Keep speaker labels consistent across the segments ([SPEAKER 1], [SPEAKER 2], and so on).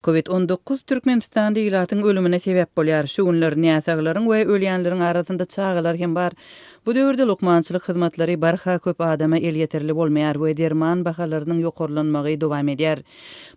[SPEAKER 1] Covid 19 Türkmenistanda ilatyň ölümine sebäp bolýar. Şu günler näsaglaryň we ölýänleriň arasynda çagalar hem bar. Bu döwürde lukmançylyk hyzmatlary barha köp adama elýeterli bolmaýar we derman bahalarynyň ýokarlanmagy dowam edýär.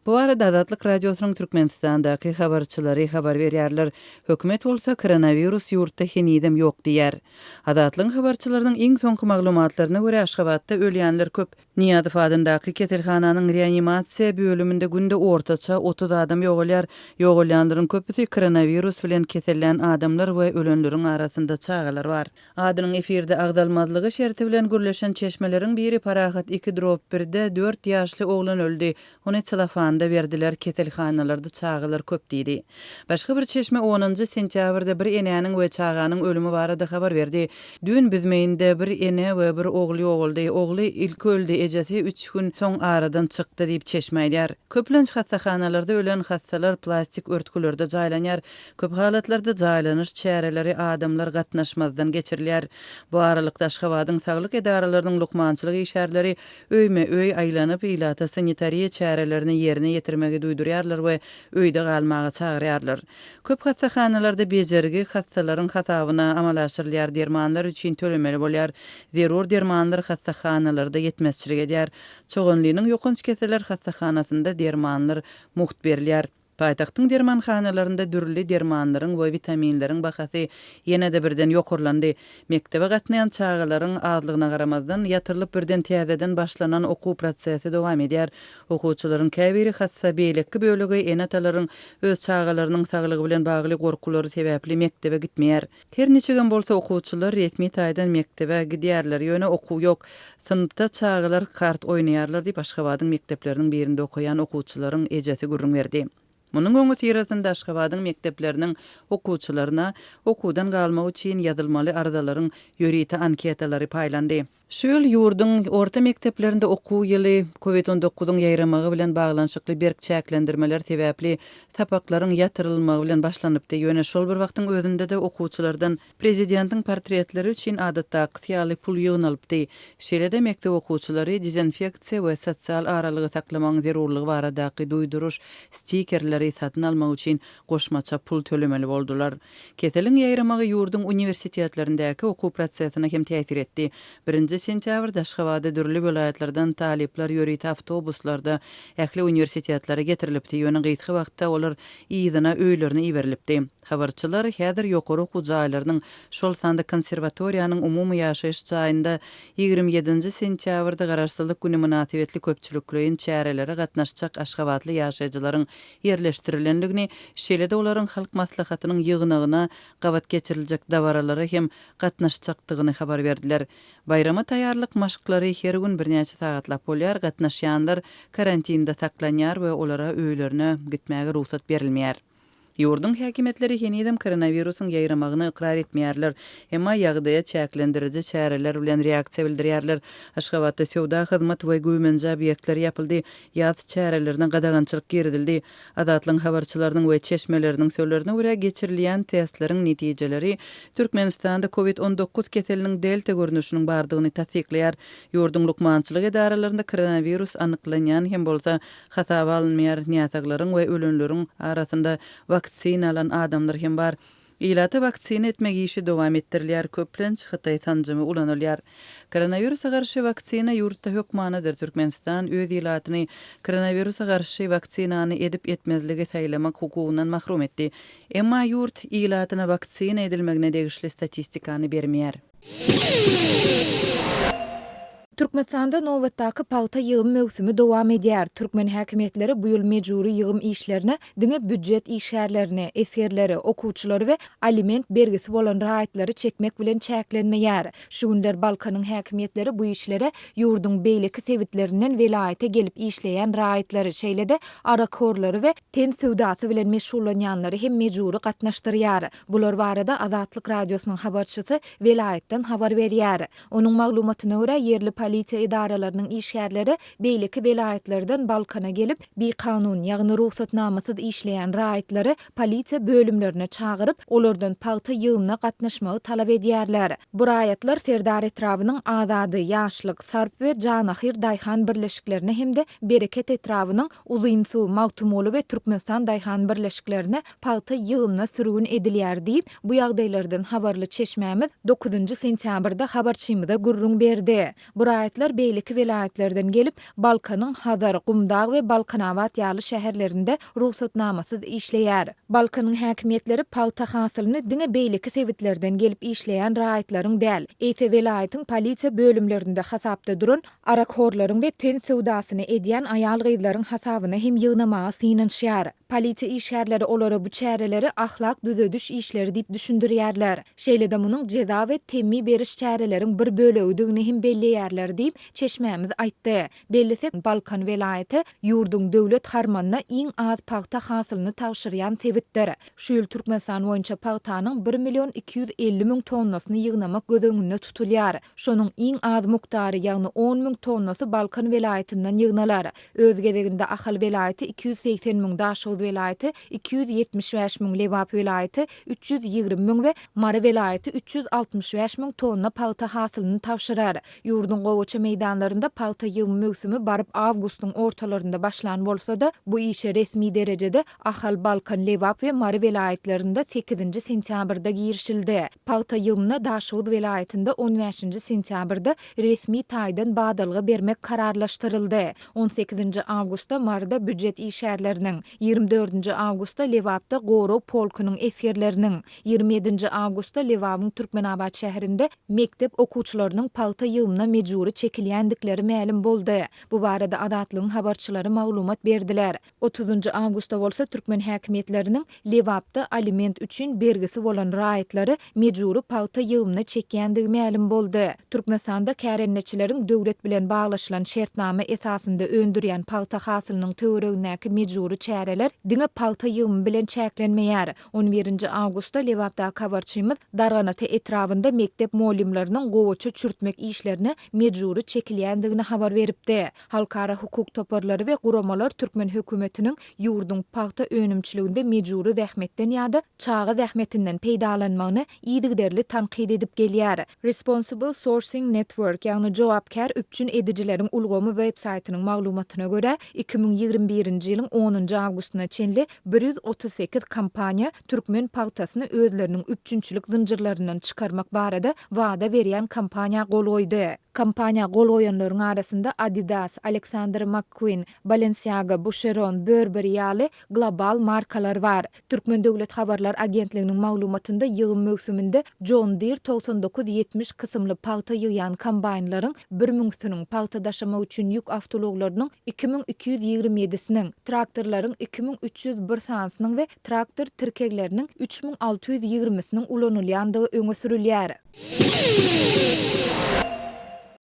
[SPEAKER 1] Bu barada Azatlyk Radiosynyň Türkmenistandaky habarçylary habar berýärler. Hökümet bolsa koronawirus ýurtda henizem ýok diýýär. Azatlygyň habarçylarynyň iň soňky maglumatlaryna görä, Aşgabatda ölýänler köp. Nyýazow adyndaky keselhananyň reanimasiýa bölüminde günde ortaça 30 adam ýogalýar. Ýogalýanlaryň köpüsi koronawirus bilen kesellän adamlar we ölenleriň arasynda çagalar bar. Adynyň efirde agzalmazlygy şerti bilen gürleşen çeşmeleriň biri Parahat iki drop birde dört ýaşly oglan öldi. Ony celofanda berdiler, keselhanalarda çagalar köp diýdi. Başga bir çeşme onunjy sentýabrda bir enäniň we çaganyň ölümi barada habar berdi. Düýn Büzmeýinde bir ene we bir ogul ýogaldy. Ogly ilki öldi, ejesi üç gün soň aradan çykdy diýip çeşme aýdýar. Köplenç hassahanalarda ölen hassalar plastik örtgülerde jaýlanýar. Köp halatlarda jaýlanyş çäreleri adamlar gatnaşmazdan geçirilýär. Bu aralykda Aşgabadyň saglyk edaralarynyň lukmançylyk işgärleri Öýme-öý aýlanyp, ilata sanitariýa çärelerini ýerine ýetirmegi duýdurýarlar we öýde galmaga çagyrýarlar. Köp hassahanalarda bejergi hassalaryň hasabyna amala aşyrylýar, dermanlar üçin tölemeli bolýar. Zerur dermanlar hassahanalarda ýetmezçilik edýär. Çoganlynyň ýokanç keseller hassahanasynda dermanlar mugt berilýär. Paýtagtyň dermanhanalarynda dürli dermanlaryň we witaminleriň bahasy ýene-de birden ýokarlandy. Mekdebe gatnaýan çagalaryň azlygyna garamazdan, ýatyrylyp birden täzeden başlanan okuw prosesi dowam edýär. Okuwçylaryň käbiri hassa, beýleki bölegi ene-atalaryň öz çagalarynyň saglygy bilen bagly gorkulary sebäpli mekdebe gitmeýär. Her niçigem bolsa okuwçylar resmi taýdan mekdebe gidýärler, ýöne okuw ýok. Synpda çagalar kart oýnaýarlar diýip, Aşgabadyň mekdepleriniň birinde okaýan okuwçylaryň ejesi gürrüň berdi. Munuň öňüsyrasynda Aşgabadyň mekdepleriniň okuwçylaryna okuwdan galmak üçin ýazylmaly arzalaryň ýörite anketalary paýlandy. Şu ýyl ýurduň orta mekdeplerinde okuw ýyly Covid 19-yň ýaýramagy bilen baglanyşykly berk çäklendirmeler sebäpli sapaklaryň ýatyrylmagy bilen başlanypdy. Ýöne şol bir wagtyň özünde-de okuwçylardan prezidentiň portretleri üçin adatdakysy ýaly pul ýygnalypdy. Şeýle-de mekdep okuwçylary dezinfeksiýa we sosial aralygy saklamagyň zerurlygy baradaky duýduryş stikerleri satyn almak üçin goşmaça pul tölemeli boldular. Keseliň ýaýramagy ýurduň uniwersitetlerindäki okuw prosesine hem täsir etdi. Birinji sentýabrda Aşgabada dürli welaýatlardan talyplar ýörite awtobuslarda ähli uniwersitetlere getirilipdi, ýöne gysga wagtda olar yzyna öýlerine iberilipdi. Habarçylar häzir ýokary okuw jaýlarynyň, şol sanda konserwatoriýanyň umumy ýaşaýyş jaýynda 27-nji sentýabrda Garaşsyzlyk güni mynasybetli köpçülikleýin çärelere gatnaşjak aşgabatly ýaşaýjylaryň ýerleşdirilendigini, şeýle-de olaryň Halk Maslahatynyň ýygnagyna gabat geçiriljek dabaralara hem gatnaşjakdygyny habar berdiler. Baýrama taýýarlyk maşklary her gün birnäçe sagatlap bolýar, gatnaşýanlar karantinde saklanýar we olara öýlerine gitmäge rugsat berilmeýär. Ýurduň häkimiýetleri henizem koronawirusyň ýaýramagyny ykrar etmeýärler, emma ýagdaýa çäklendiriji çäreler bilen reaksiýa bildirýärler. Aşgabatda söwda, hyzmat we güýmenje obýektleri ýapyldy, Ýas çärelerine gadagançylyk girizildi. Azatlygyň habarçylarynyň we çeşmeleriniň sözlerine görä, geçirilýän testleriň netijeleri Türkmenistanda Covid 19 keseliniň delta görnüşiniň bardygyny tassyklaýar. Ýurduň lukmançylyk edaralarynda koronawirus anyklanýan hem bolsa, hasaba alynmaýar. Näsaglaryň we ölenleriň arasynda waksina alan adamlar hem bar. Ilata waksina etmek işi dowam etdirilýär, köplenç hytaý sanjymy ulanylýar. Koronawirusa garşy waksina ýurtda hökmanydyr. Türkmenistan öz ilatyny koronawirusa garşy waksinany edip-etmezligi saýlamak hukugyndan mahrum etdi. Emma ýurt ilatyna waksina edilmegine degişli statistikany bermeýär.
[SPEAKER 2] Türkmenistanda nobatdaky pagta ýygym möwsümi dowam edýär. Türkmen häkimiýetleri bu ýyl mejbury ýygym işlerine diňe býujet işgärlerini, esgerleri, okuwçylary we aliment bergisi bolan raýatlary çekmek bilen çäklenmeýär. Şu günler Balkanyň häkimiýetleri bu işlere ýurduň beýleki sebitlerinden welaýata gelip işleýän raýatlary, şeýle-de arakhorlary we ten söwdasy bilen meşgullanýanlary hem mejbury gatnaşdyrýar. Bular barada Azatlyk Radiosynyň habarçysy welaýatdan habar berýär. Onuň maglumatyna görä, ýerli polisiýa. Polisiýa edaralarynyň işgärleri beýleki welaýatlardan Balkana gelip, bikanun, ýagny rugsatnamasyz işleýän raýatlary polisiýa bölümlerine çagyryp, olardan pagta ýygymyna gatnaşmagy talap edýärler. Bu raýatlar Serdar etrabynyň Azady, Ýaşlyk, Sarp we Janahyr daýhan birleşiklerine hem-de Bereket etrabynyň Uzynsuw, Magtymguly we Türkmenistan daýhan birleşiklerine pagta ýygymyna sürgün edilýär diýip, bu ýagdaýlardan habarly çeşmämiz dokuzynjy sentýabrda habarçymyza gürrüň berdi. Bu raýatlar beýleki welaýatlardan gelip, Balkanyň Hazar, Gumdag we Balkanabat ýaly şäherlerinde rugsatnamasyz işleýär. Balkanyň häkimiýetleri pagta hasylyny diňe beýleki sebitlerden gelip işleýän raýatlaryň däl, eýse welaýatyň polisiýa bölümlerinde hasapda duran arakhorlaryň we ten söwdasyny edýän aýal-gyzlaryň hasabyna hem ýygnamaga synanyşýar. Polisiýa işgärleri olara bu çäreleri ahlak düzediş işleri diýip düşündirýärler. Şeýle-de munuň jeza we temmi beriş çäreleriň bir bölegidigini hem belleýärler diýip, çeşmämiz aýtdy. Bellesek, Balkan welaýaty ýurduň döwlet harmanyna iň az pagta hasylyny tabşyrýan sebitdir. Şu ýyl Türkmenistan boýunça pagtanyň bir million 250 müň tonnasyny ýygnamak göz öňünde tutulýar. Şonuň iň az mukdary, ýagny on müň tonnasy Balkan welaýatyndan ýygnalar. Öz gezeginde Ahal welaýaty 280 müň, Daşoguz welaýaty 275 müň, Lebap welaýaty 320 müň we Mary welaýaty 365 müň tonna pagta hasylyny tabşyrar. Ýurduň gowaça meýdanlarynda pagta ýygymy möwsümi baryp awgustyň ortalarynda başlan bolsa-da, bu işe resmi derejede Ahal, Balkan, Lebap we Mary welaýatlarynda sekizinji sentýabrda girişildi. Pagta ýygymyna Daşoguz welaýatynda on bäşinji sentýabrda resmi taýdan badalga bermek kararlaşdyryldy. On sekizinji awgustda Maryda býujet işgärleriniň, ýigrimi dördünji awgustda Lebapda gorag polkunyň esgerleriniň, ýigrimi ýedinji awgustda Lebabyň Türkmenabat şäherinde mekdep okuwçylarynyň pagta ýygymyna mejbury çekilýändikleri mälim boldy. Bu barada Azatlygyň habarçylary maglumat berdiler. Otuzynjy awgustda bolsa türkmen häkimiýetleriniň Lebapda aliment üçin bergisi bolan raýatlary mejbury pagta ýygymyna çekýändigi mälim boldy. Türkmenistanda kärendeçileriň döwlet bilen baglaşylan şertnama esasynda öndürýän pagta hasylynyň töweregindäki mejbury çäreler diňe pagta ýygymy bilen çäklenmeýär. On birinji awgustda Lebapdaky habarçymyz Darganata etrabynda mekdep mugallymlarynyň gowaça çürtmek işlerine mejbury çekilýändigini habar beripdi. Halkara hukuk toparlary we guramalar türkmen hökümetiniň ýurduň pagta önümçiliginde mejbury zähmetden ýa-da çaga zähmetinden peýdalanmagyny yzygiderli tankyt edip gelýär. Responsible Sourcing Network, ýagny Jogapkär üpjün edijileriň ulgamy web-saýtynyň maglumatyna görä, 2021-nji ýylyň onunjy awgustyna çenli 138 kompaniýa türkmen pagtasyny özleriniň üpjünçilik zynjyrlaryndan çykarmak barada wada berýän kampaniýa gol goýdy. Kampaniýa gol goýanlaryň arasynda Adidas, Alexander McQueen, Balenciaga, Boucheron, Burberry ýaly global markalar bar. Türkmen döwlet habarlar agentliginiň maglumatynda ýygym möwsüminde John Deere 99 70 kysymly pagta ýygýan kombaýnlaryň bir müňüsiniň, pagta daşamak üçin ýük awtoulaglarynyň 2227-siniň, traktorlaryň 2301 sanysynyň we traktor tirkegleriniň 3620-siniň ulanylýandygy öňe sürülýär.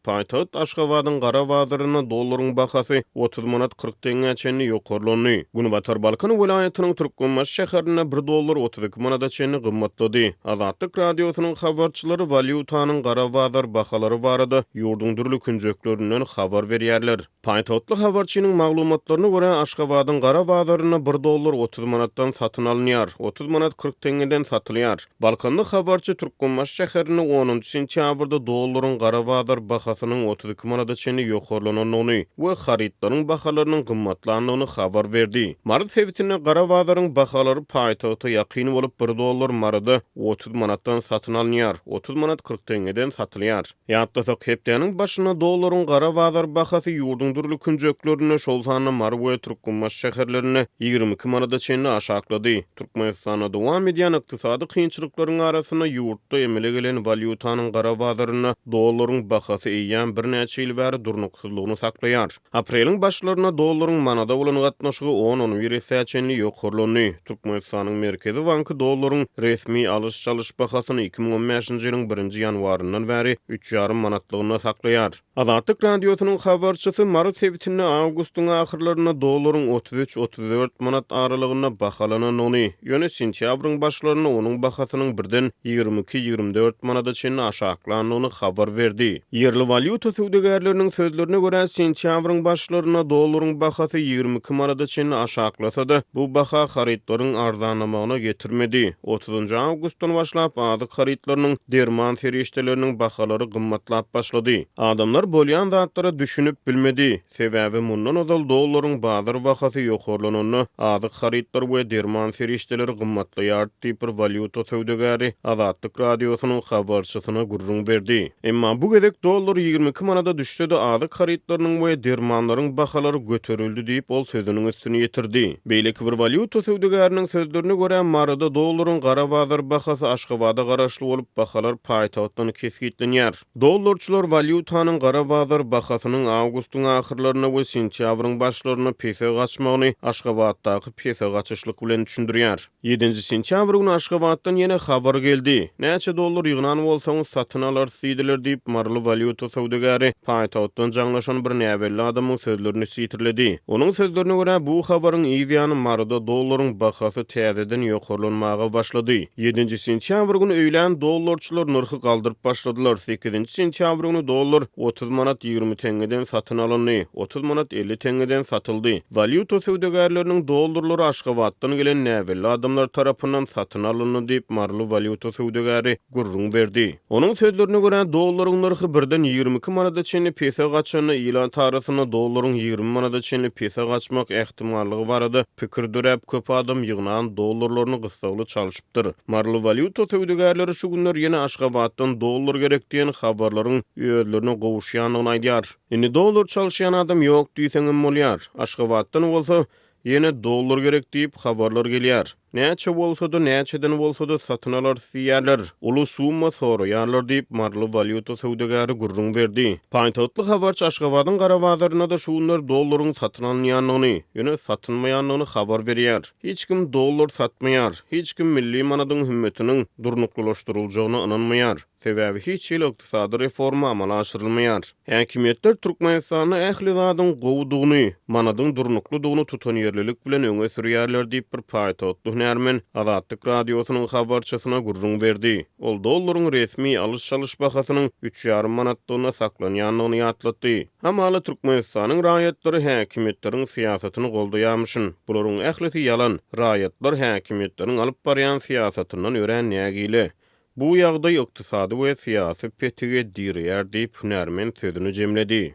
[SPEAKER 3] Paýtagt Aşgabadyň gara bazarynda dollaryň bahasy 30 manat 40 teňňä çenli ýokarlandy. Günbatar Balkan welaýatynyň Türkmenbaşy şäherinde bir dollar 32 manada çenli gymmatlady. Azatlyk Radiosynyň habarçylary walýutanyň gara bazar bahalary barada ýurduň dürli künjeklerinden habar berýärler. Paýtagtly habarçynyň maglumatlaryna görä, Aşgabadyň gara bazarynda bir dollar 30 manatdan satyn alynýar, 30 manat 40 teňňeden satylýar. Balkanly habarçy Türkmenbaşy şäherinde onunjy sentýabrda dollaryň gara bazar bahasynyň 32 manada çenli ýokarlanandygyny we harytlaryň bahalarynyň gymmatlandygyny habar berdi. Mary sebitinde gara bazaryň bahalary paýtagta ýakyn bolup, bir dollar Maryda 30 manatdan satyn alynýar, 30 manat 40 teňňeden satylýar. Ýatlasak, hepdäniň başynda dollaryň gara bazar bahasy ýurduň dürli künjeklerinde, şol sanda Mary we Türkmenbaşy şäherlerinde 22 manada çenli aşaklady. Türkmenistanda dowam edýän ykdysady kynçylyklaryň arasynda ýurtda emele gelen walýutanyň gara bazarynda dollaryň bahasy eýýäm birnäçe ýyl bäri durnuksyzlygyny saklaýar. Apreliň başlarynda dollaryň manada bolan gatnaşygy on-on bir essä çenli ýokarlandy. Türkmenistanyň Merkezi banky dollaryň resmi alyş-çalyş bahasyny 2015-nji ýylyň birinji ýanwaryndan bäri üç ýarym manatlygynda saklaýar. Azatlyk Radiosynyň habarçysy Mary sebitinde awgustyň ahyrlarynda dollaryň 33-34 manat aralygynda bahalanandygyny, ýöne sentýabryň başlarynda onuň bahasynyň birden 22-24 manada çenli aşaklandygyny habar berdi. Ýerli. walýuta söwdagärleriniň sözlerine görä, sentýabryň başlarynda dollaryň bahasy 22 manada çenli aşaklasa-da, bu baha harytlaryň arzanlamagyna getirmedi. Otuzynjy awgustdan başlap azyk harytlarynyň, derman serişdeleriniň bahalary gymmatlap başlady. Adamlar bolýan zatlara düşünip bilmedi. Sebäbi mundan ozal dollaryň bazar bahasy ýokarlananda, azyk harytlary we derman serişdeleri gymmatlaýardy diýip, bir walýuta söwdagäri Azatlyk Radiosynyň habarçysyna gürrüň berdi. Emma bu gezek dollar 22 manada düşse-de, azyk harytlarynyň we dermanlaryň bahalary göterildi diýip, ol sözüniň üstüni ýetirdi. Beýleki bir walýuta söwdagäriniň sözlerine görä, Maryda dollaryň gara bazar bahasy Aşgabada garaşly bolup, bahalar paýtagtdan kesgitlenýär. Dollarçylar walýutanyň gara bazar bahasynyň awgustyň ahyrlarynda we sentýabryň başlarynda pese gaçmagyny Aşgabatdaky pese gaçyşlyk bilen düşündirýär. Ýedinji sentýabr güni Aşgabatdan ýene habar geldi. Näçe dollar ýygnan bolsaňyz, satyn alarys diýdiler diýip, maryly walýuta söwdagäri paýtagtdan jaňlaşan bir näbelli adamyň sözlerini sitirledi. Onuň sözlerine görä, bu habaryň yz ýany Maryda dollaryň bahasy täzeden ýokarlanmaga başlady. Ýedinji sentýabr güni öýlän dollarçylar nyrhy galdyryp başladylar. Sekizinji sentýabr güni dollar 30 manat 20 teňňeden satyn alyndy, 30 manat 50 teňňeden satyldy. Walýuta söwdagärleriniň dollarlary Aşgabatdan gelen näbelli adamlar tarapyndan satyn alyndy diýip, maryly walýuta söwdagäri gürrüň berdi. Onuň sözlerine görä, dollaryň nyrhy birden 22 manada çenli pese gaçanda ilat arasynda dollaryň 20 manada çenli pese gaçmak ähtimallygy barada pikir döräp, köp adam ýygnan dollarlaryny gyssagly çalşypdyr. Maryly walýuta söwdagärleri şu günler ýene Aşgabatdan dollar gerek diýen habarlaryň özlerine gowuşýandygyny aýdýar. Indi dollar çalyşýan adam ýok diýseňem bolýar. Aşgabatdan bolsa, Ýene dollar gerek diýip habarlar gelýär. Näçe bolsa-da, näçeden bolsa-da satyn alarys diýýärler. Uly summa soraýarlar diýip, maryly walýuta söwdagäri gürrüň berdi. Paýtagtly habarçy Aşgabadyň gara bazarynda-da şu günler dollaryň satyn alynýandygyny, ýöne satylmaýandygyny habar berýär. Hiç kim dollar satmaýar. Hiç kim milli manadyň hümmetiniň durnuklylaşdyryljagyna ynanmaýar. Sebäbi hiç hili ykdysady reforma amala aşyrylmaýar. Häkimiýetler Türkmenistanda ähli zadyň gowudygyny, manadyň durnuklydygyny tutanýerlilik bilen öňe sürýärler diýip, bir paýtagtly hünärmen Azatlyk Radiosynyň habarçysyna gürrüň berdi. Ol dollaryň resmi alyş-çalyş bahasynyň üç ýarym manatlygyna saklanýandygyny ýatlatdy. Hamala Türkmenistanyň raýatlary häkimiýetleriň syýasatyny goldaýarmyşyn. Bularyň ählisi ýalan. Raýatlar häkimiýetleriň alyp barýan syýasatyndan örän nägile. Bu ýagdaý ykdysady we syýasy petige direýär diýip, hünärmen sözüni jemledi.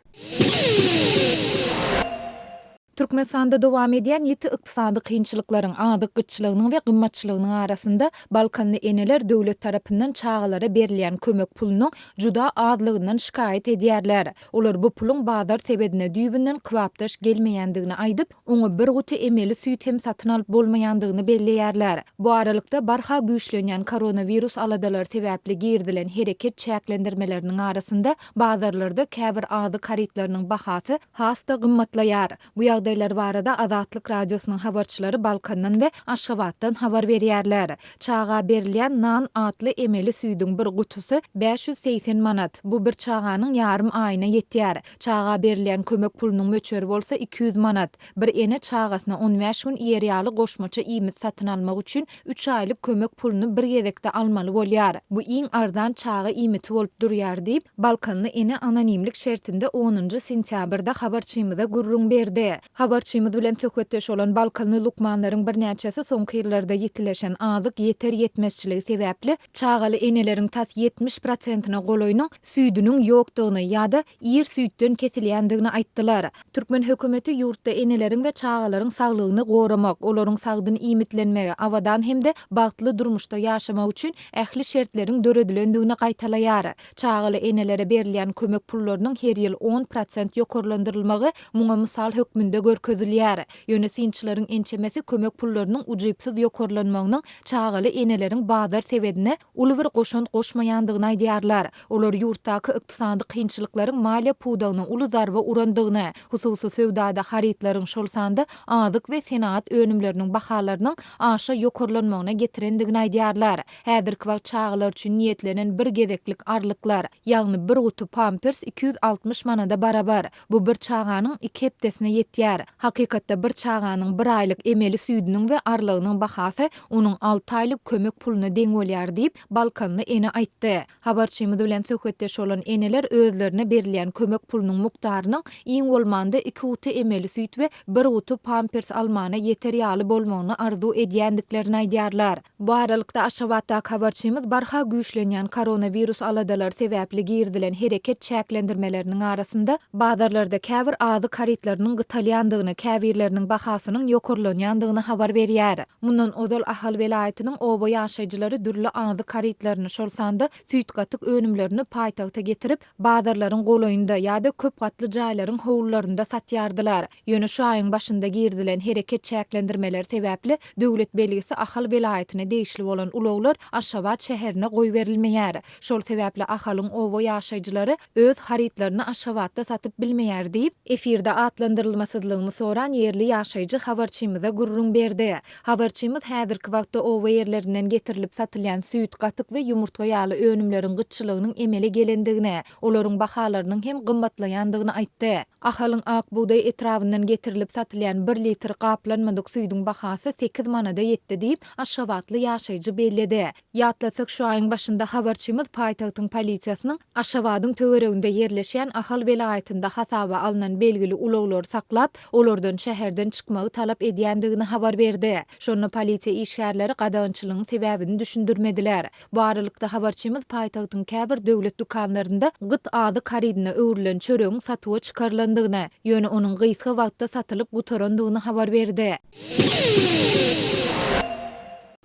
[SPEAKER 2] Türkmenistanda dowam edýän ýiti ykdysady kynçylyklaryň, azyk gytçylygynyň we gymmatçylygynyň arasynda balkanly eneler döwlet tarapyndan çagalara berilýän kömek pulunyň juda azlygyndan şikaýat edýärler. Olar bu puluň bazar sebedine düýbünden kybapdaş gelmeýändigini aýdyp, oňa bir guty emeli süýt hem satyn alyp bolmaýandygyny belleýärler. Bu aralykda, barha güýçlenýän koronawirus aladalary sebäpli girizilen hereket çäklendirmeleriniň arasynda, bazarlarda käbir azyk harytlarynyň bahasy has-da gymmatlaýar. Bu ýagdaýlar barada Azatlyk Radiosynyň habarçylary Balkandan we Aşgabatdan habar berýärler. Çaga berilýän Nan atly emeli süýdüň bir gutusy 580 manat. Bu bir çaganyň ýarym aýyna ýetýär. Çaga berilýän kömek pulunyň möçberi bolsa 200 manat. Bir ene çagasyna on bäş gün iýer ýaly goşmaça iýmit satyn almak üçin üç aýlyk kömek puluny bir gezekde almaly bolýar. Bu iň arzan çaga iýmiti bolup durýar diýip, balkanly ene anonimlik şertinde onunjy sentýabrda habarçymyza gürrüň berdi. Habarçymyz bilen söhbetdeş bolan balkanly lukmanlaryň birnäçesi soňky ýyllarda ýitileşen azyk ýeter-ýetmezçiligi sebäpli çagaly eneleriň tas 70 prosentine golaýynyň süýdüniň ýokdugyny ýa-da ir süýtden kesilýändigini aýtdylar. Türkmen hökümeti ýurtda eneleriň we çagalaryň saglygyny goramak, olaryň sagdyn iýmitlenmegi, abadan hem-de bagtly durmuşda ýaşamagy üçin ähli şertleriň döredilendigini gaýtalaýar. Çagaly enelere berilýän kömek pullarynyň her ýyl on prosent ýokarlandyrylmagy muňa mysal hökmünde görkezilýär. Ýöne synçylaryň ençemesi kömek pullarynyň ujypsyz ýokarlanmagynyň çagaly eneleriň bazar sebedine uly bir goşant goşmaýandygyny aýdýarlar. Olar ýurtdaky ykdysady kynçylyklaryň maliýe pudagyna uly zarba urandygyny, hususy söwdada harytlaryň, şol sanda azyk we senagat önümleriniň bahalarynyň aşa ýokarlanmagyna getirendigini aýdýarlar. Häzirki wagt çagalar üçin niýetlenen bir gezeklik arlyklar, ýagny bir guty pampers 260 manada barabar. Bu bir çaganyň iki hepdesine ýetýär. edýär. Hakykatda bir çaganyň bir aýlyk emeli süýdüniň we arlygynyň bahasy onuň alty aýlyk kömek puluna deň bolýar diýip, balkanly ene aýtdy. Habarçymyz bilen söhbetdeş bolan eneler özlerine berilýän kömek pulunyň mukdarynyň iň bolmanda iki guty emeli süýt we bir guty pampers almana ýeter ýaly bolmagyny arzuw edýändiklerini aýdýarlar. Bu aralykda, Aşgabatdaky habarçymyz barha güýçlenýän koronawirus aladalary sebäpli girizilen hereket çäklendirmeleriniň arasynda, bazarlarda käbir azyk harytlarynyň gytalýandygyny, käbirleriniň bahasynyň ýokarlanýandygyny habar berýär. Mundan ozal Ahal welaýatynyň oba ýaşaýjylary dürli azyk harytlaryny, şol sanda süýt-gatyk önümlerini paýtagta getirip, bazarlaryň golaýynda ýa-da köp gatly jaýlaryň howlularynda satýardylar. Ýöne şu aýyň başynda girizilen hereket çäklendirmeleri sebäpli döwlet belgisi Ahal welaýatyna degişli bolan ulaglar Aşgabat şäherine goýberilmeýär. Şol sebäpli Ahalyň oba ýaşaýjylary öz harytlaryny Aşgabatda satyp bilmeýär diýip, efirde atlandyrylmasyzlygyny soran ýerli ýaşaýjy habarçymyza gürrüň berdi. Habarçymyz häzirki wagtda oba ýerlerinden getirilip satylýan süýt, gatyk we ýumurtga ýaly önümleriň gytçylygynyň emele gelendigini, olaryň bahalarynyň hem gymmatlaýandygyny aýtdy. Ahalyň Ak bugdaý etrabyndan getirilip satylýan bir litr gaplanmadyk süýdüň bahasy sekiz manada ýetdi diýip, aşgabatly ýaşaýjy belledi. Ýatlatsak, şu aýyň başynda habarçymyz paýtagtyň polisiýasynyň Aşgabadyň töwereginde ýerleşýän Ahal welaýatynda hasaba alnan belgili ulaglary saklap, olardan şäherden çykmagy talap edýändigini habar berdi. Şonda polisiýa işgärleri gadagançylygyň sebäbini düşündirmediler. Bu aralykda, habarçymyz paýtagtyň käbir döwlet dükanlarynda gyt azyk harydyna öwrülen çöregiň satuwa çykarylandygyny, ýöne onuň gysga wagtda satylyp gutarandygyny habar berdi.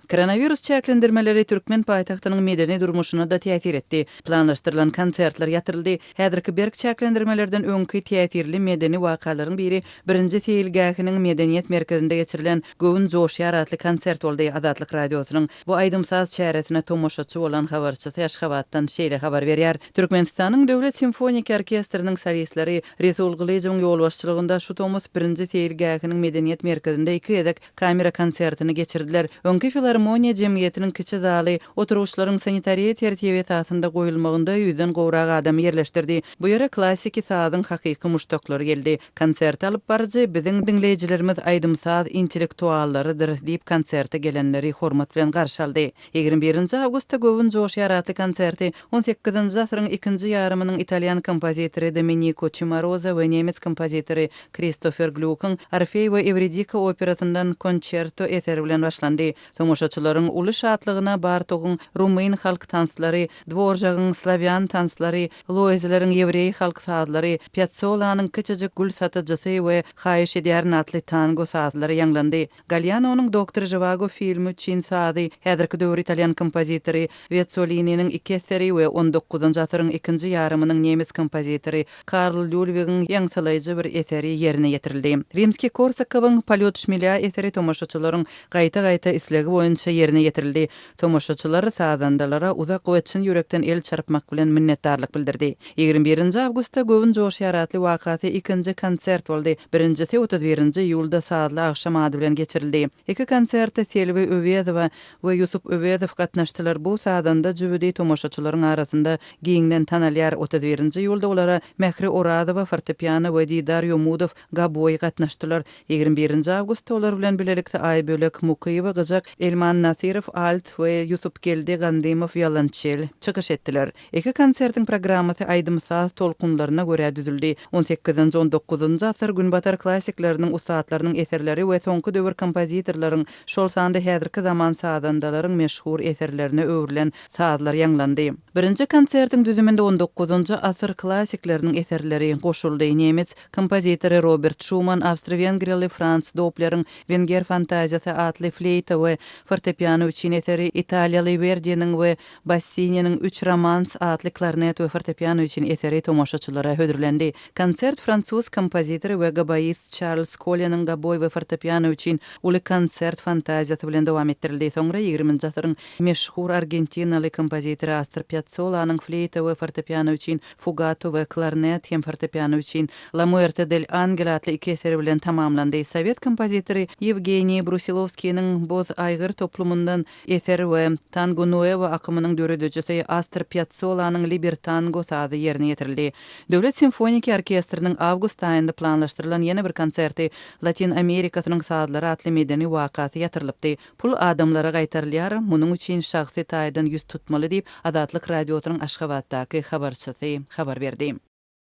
[SPEAKER 1] Koronawirus çäklendirmeleri türkmen paýtagtynyň medeni durmuşyna-da täsir etdi. Planlaşdyrylan konsertler ýatyryldy. Häzirki berk çäklendirmelerden öňki täsirli medeni wakalaryň biri Birinji seýilgähiniň medeniýet merkezinde geçirilen Göwün joşýar atly konsert boldy. Azatlyk Radiosynyň bu aýdym-saz çäresine tomaşaçy bolan habarçysy Aşgabatdan şeýle habar berýär, Türkmenistanyň Döwlet simfoniki orkestriniň solistleri Resul Gylyjowyň ýolbaşçylygynda şu tomus Birinji seýilgähiniň medeniýet merkezinde iki gezek kamera konsertini geçirdiler. Öňki Filarmoniýa jemgyýetiniň kiçi zaly oturgyçlaryň sanitariýa tertibi esasynda goýulmagynda ýüzden gowrak adamy ýerleşdirdi. Bu ýere klassiki sazyň hakyky muşdaklary geldi. Konserti alyp baryjy Biziň diňleýjilerimiz aýdym-saz intellektuallarydyr diýip konserte gelenleri hormat bilen garşy aldy. 21 nji awgustda Göwün joşýar atly konserti on sekizinji asyryň ikinji ýarymynyň italýan kompozitory Domeniko Çimaroza we nemes kompozitory Kristofer Glýukyň Orfeý we Ewridika operasyndan Konçerto eseri bilen başlandy. Tomaşaçylaryň uly şatlygyna Bartogyň rumyn halk tanslary, Dworžagyň slawýan tanslary, Loezleriň ýewreý halk sazlary, Pýatsolanyň Kiçijik gül satyjysy we Haýyş edýärin atly tango sazlary ýaňlandy. Galýanonyň Doktor Žiwago filmi üçin sazy, häzirki döwür italýan kompozitory Wetsolininiň iki eseri we on dokuzynjy asyryň ikinji ýarymynyň nemes kompozitory Karl Lýulwigiň ýaňsylaýjy bir eseri ýerine ýetirildi. Rimskiý-Korsakowyň Polýot şmelýa eseri tomaşaçylaryň gaýta-gaýta islegi boýunça ýerine ýetirildi. Tomaşaçylar sazandalara uzak we çyn ýürekden el çarpmak bilen minnetdarlyk bildirdi. 21 nji awgustda Göwün joşýar atly wakasy ikinji konsert boldy. Birinjisi 31 nji iýulda Sazly agşam ady bilen geçirildi. Iki konserte Selbi Öwezowa we Ýusup Öwezow gatnaşdylar. Bu sazanda jübüdi tomaşaçylaryň arasynda giňden tanalýar. 31 nji iýulda olara Mähri Orazowa, fortepiano, we Didar Ýomudow, goboý, gatnaşdylar. 21 nji awgustda olar bilen bilelikde Aýbölek Mukyýewa, gyjak, Elman Nasyrow, alt, we Ýusupgeldi Gandymow, wiolonçel, çykyş etdiler. Iki konsertiň programmasy aýdym-saz tolkunlaryna görä düzüldi. On sekizinji, on dokuzynjy asyr günbatar klassikleriniň ussatlarynyň eserleri we soňky döwür kompozitorlaryň, şol sanda häzirki zaman sazandalaryň meşhur eserlerine öwrülen sazlar ýaňlandy. Birinji konsertiň düzüminde on dokuzynjy asyr klassikleriniň eserleri goşuldy. Nemes Kompozitory Robert Şuman awstro-wengriýaly Frans Dopleriň Wenger fantaziýasy atly fleýta we fortepiano üçin eseri, italiýaly Werdiniň we Bassininiň Üç romans atly klarnet we fortepiano üçin eseri tomaşaçylara hödürlendi. Konsert fransuz kompozitory we goboist Çarlz Koleniň goboý we fortepiano üçin uly konsert fantaziýasy bilen dowam etdirildi. Soňra ýigriminji asyryň meşhur argentinaly kompozitory Astor Pýatsolanyň fleýta we fortepiano üçin Fugato we klarnet hem fortepiano üçin La Muerte del Angel atly iki eseri bilen tamamlandy. Sowet kompozitory Ýewgeniý Brusilowskiniň Boz aýgyr. toplumyndan eser we Tango Nuevo akymynyň döredijisi Astor Pýatsolanyň Libertango sazy ýerine ýetirildi. Döwlet simfoniki orkestriniň awgust aýynda planlaşdyrylan ýene bir konserti, Latyn Amerikasynyň sazlary atly medeni wakasy ýatyrylypdy. Pul adamlara gaýtarylýar, munuň üçin şahsy taýdan ýüz tutmaly diýip, Azatlyk Radiosynyň Aşgabatdaky habarçysy habar berdi.